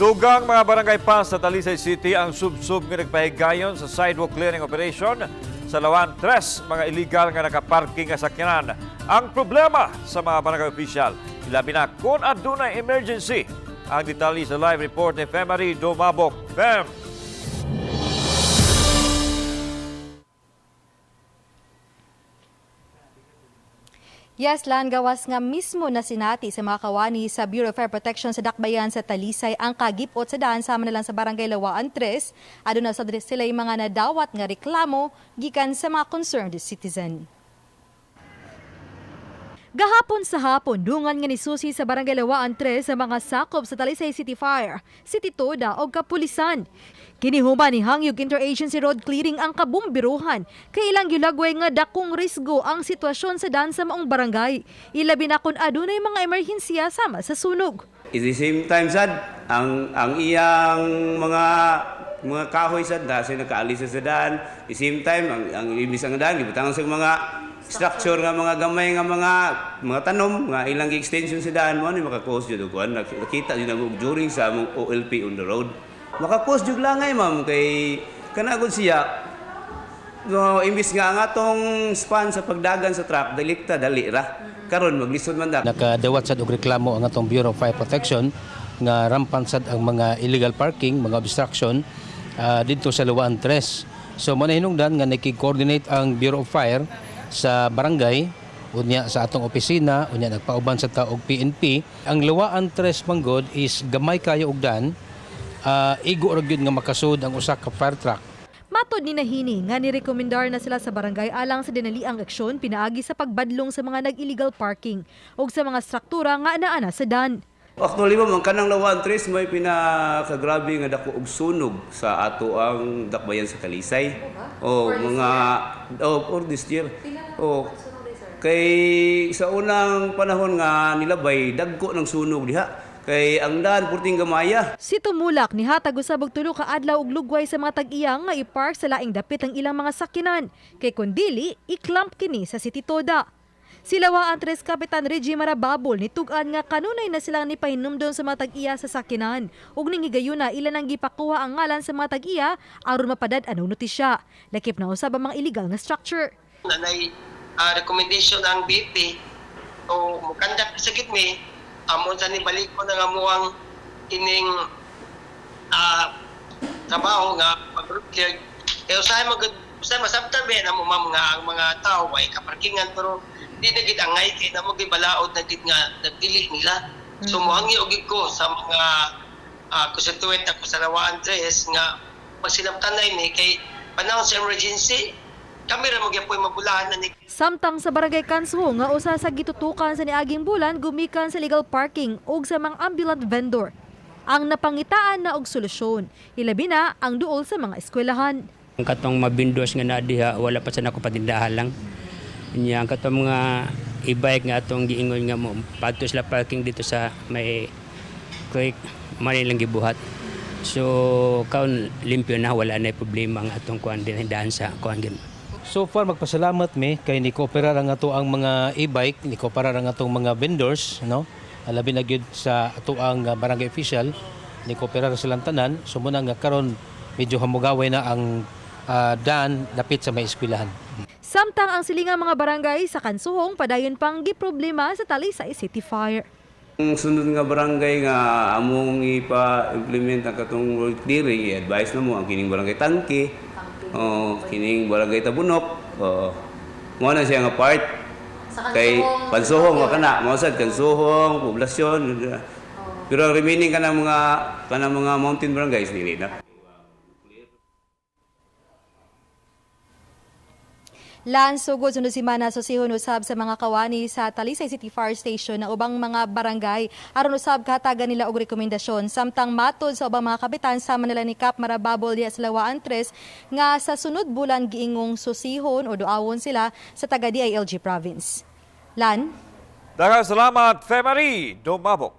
Dugang mga barangay pa sa Talisay City ang sub-sub nga nagpahigayon sa sidewalk clearing operation sa Lawaan 3, mga illegal nga nakaparking nga sakyanan. Ang problema sa mga barangay official, ilabi na kung adunay emergency. Ang detalye sa live report ni Femary Dumabok. Fem! Yes, Lan, gawas nga mismo na sinati sa mga kawani sa Bureau of Fire Protection sa Dakbayan sa Talisay ang kagipot sa daan sama na lang sa Barangay Lawaan 3. Aduna sa sila yung mga nadawat nga reklamo gikan sa mga concerned citizen. Gahapon sa hapon, dungan nga nisusi sa Barangay Lawaan 3 sa mga sakop sa Talisay City Fire, City Toda o Kapulisan. Kinihuman ni Hangyug Interagency Road Clearing ang kabumbiruhan kay ilang gilagway nga dakong risgo ang sitwasyon sa daan sa maong barangay. Ilabi na kung adunay mga emerhensiya sama sa sunog. At the same time sad, ang iyang mga kahoy sad da sa nakaalis sa daan. At the same time ang imbis ang daan gibutangan sa mga structure nga mga gamay nga mga tanom nga ilang extension sa daan mo ni maka-cause jud og kuan. Nakita jud namo during sa among OLP on the road. Maka-cause jud langay, ma'am, kay kana gud siya. No, imbis nga ang atong span sa pagdagan sa truck dalikta dali ra. Karon maglisod man da. Nakadawat sad og reklamo ang atong Bureau of Fire Protection nga rampan sad ang mga illegal parking, mga obstruction didto sa Lawaan 3. So mo na hinungdan nga nakig-coordinate ang Bureau of Fire sa barangay unya sa atong opisina, unya nagpauban sa ta og PNP. Ang Lawaan 3 manggod is gamay kayo og dan, igo ra gyud nga makasud ang usa ka fire truck. Matod ni Nahini nga nirekomendar na sila sa barangay alang sa dinaliang aksyon pinaagi sa pagbadlong sa mga nag-illegal parking ug sa mga struktura nga naa na sa dan. Actually, ma'am, ang kanang Lawaan 3 may pinakagrabe nga dako og sunog sa ato ang dakbayan sa Talisay. Oh, mga oh, for this year. Oh. Kay sa unang panahon nga nilabay dagko ng sunog diha. Kay ang daan purting gamaya. Si Tumulak ni hatag usab og tulo ka adlaw og lugway sa mga tag-iya nga i-park sa laing dapit ang ilang mga sakyanan kay kun dili i-clamp kini sa City Toda. Sila Lawaan 3 Kapitan Reggie Marababol nitug-an nga kanunay na silang nipahinumdom sa mga tag-iya sa sakyanan ug ning higayuna ilan ang gipakuha ang ngalan sa mga tag-iya aron mapadad-an og notisya. Lakip na usab ang mga illegal nga structure. Nanay recommendation ang BP o mukandak sa gitmi amon sa nibalik ko na nga muang ining trabaho nga pag-clear kay usahay magud usahay masabtan ba na mo, ma'am, nga ang mga tao way kaparkingan, pero di na gid angay kay namo gibalaod na gid nga nagdili nila. So mohangi og gid ko sa mga constituent ako sa Lawaan 3 nga magsinabtanay ni kay panahon sa emergency kami ra magyapon mabulahan na ni. Samtang sa Barangay Kansuo nga usa sa gitutukan sa niaging bulan gumikan sa legal parking ug sa mga ambulant vendor. Ang napangitaan na og solusyon, ilabi na ang duol sa mga eskwelahan. Ang katong mabindos nga na diha wala pa sa nako patindahan lang. Nya ang katong mga e-bike nga atong giingon nga mo padto sila parking dito sa may creek man lang gibuhat. So kaon limpyo na, wala na problema ang atong kuan din daan sa kuan gid. So far magpasalamat mi kay ni kooperar ang ato ang mga e-bike, ni kooperar ang atong mga vendors, no? Labi na gyud sa ato ang barangay official, ni kooperar silang tanan. So muna nga karon medyo hamugaway na ang daan dapit sa may eskwelahan. Samtang ang silingang mga barangay sa Kansuhong padayon pang giproblema sa Talisay City Fire. Ang sunod nga barangay nga among ipa-implement ang katong road clearing, i-advise na mo ang kining Barangay Tangke, oh, kining Barangay Tabunok, oh, mo na siya nga part. Kay Pansuhong wa kana, mao sad Kansuhong, poblasyon. Pero ang remaining kanang mga mountain barangays dili na. Lan, sugod sunod semana susihon usab sa mga kawani sa Talisay City Fire Station na ubang mga barangay aron usab katagan nila og rekomendasyon. Samtang matod sa ubang mga kapitan sama nila ni Kap Marababol diha sa Lawaan 3 nga sa sunod bulan giingong susihon o duawon sila sa taga DILG province. Lan. Daghang salamat, Femary Dumabok.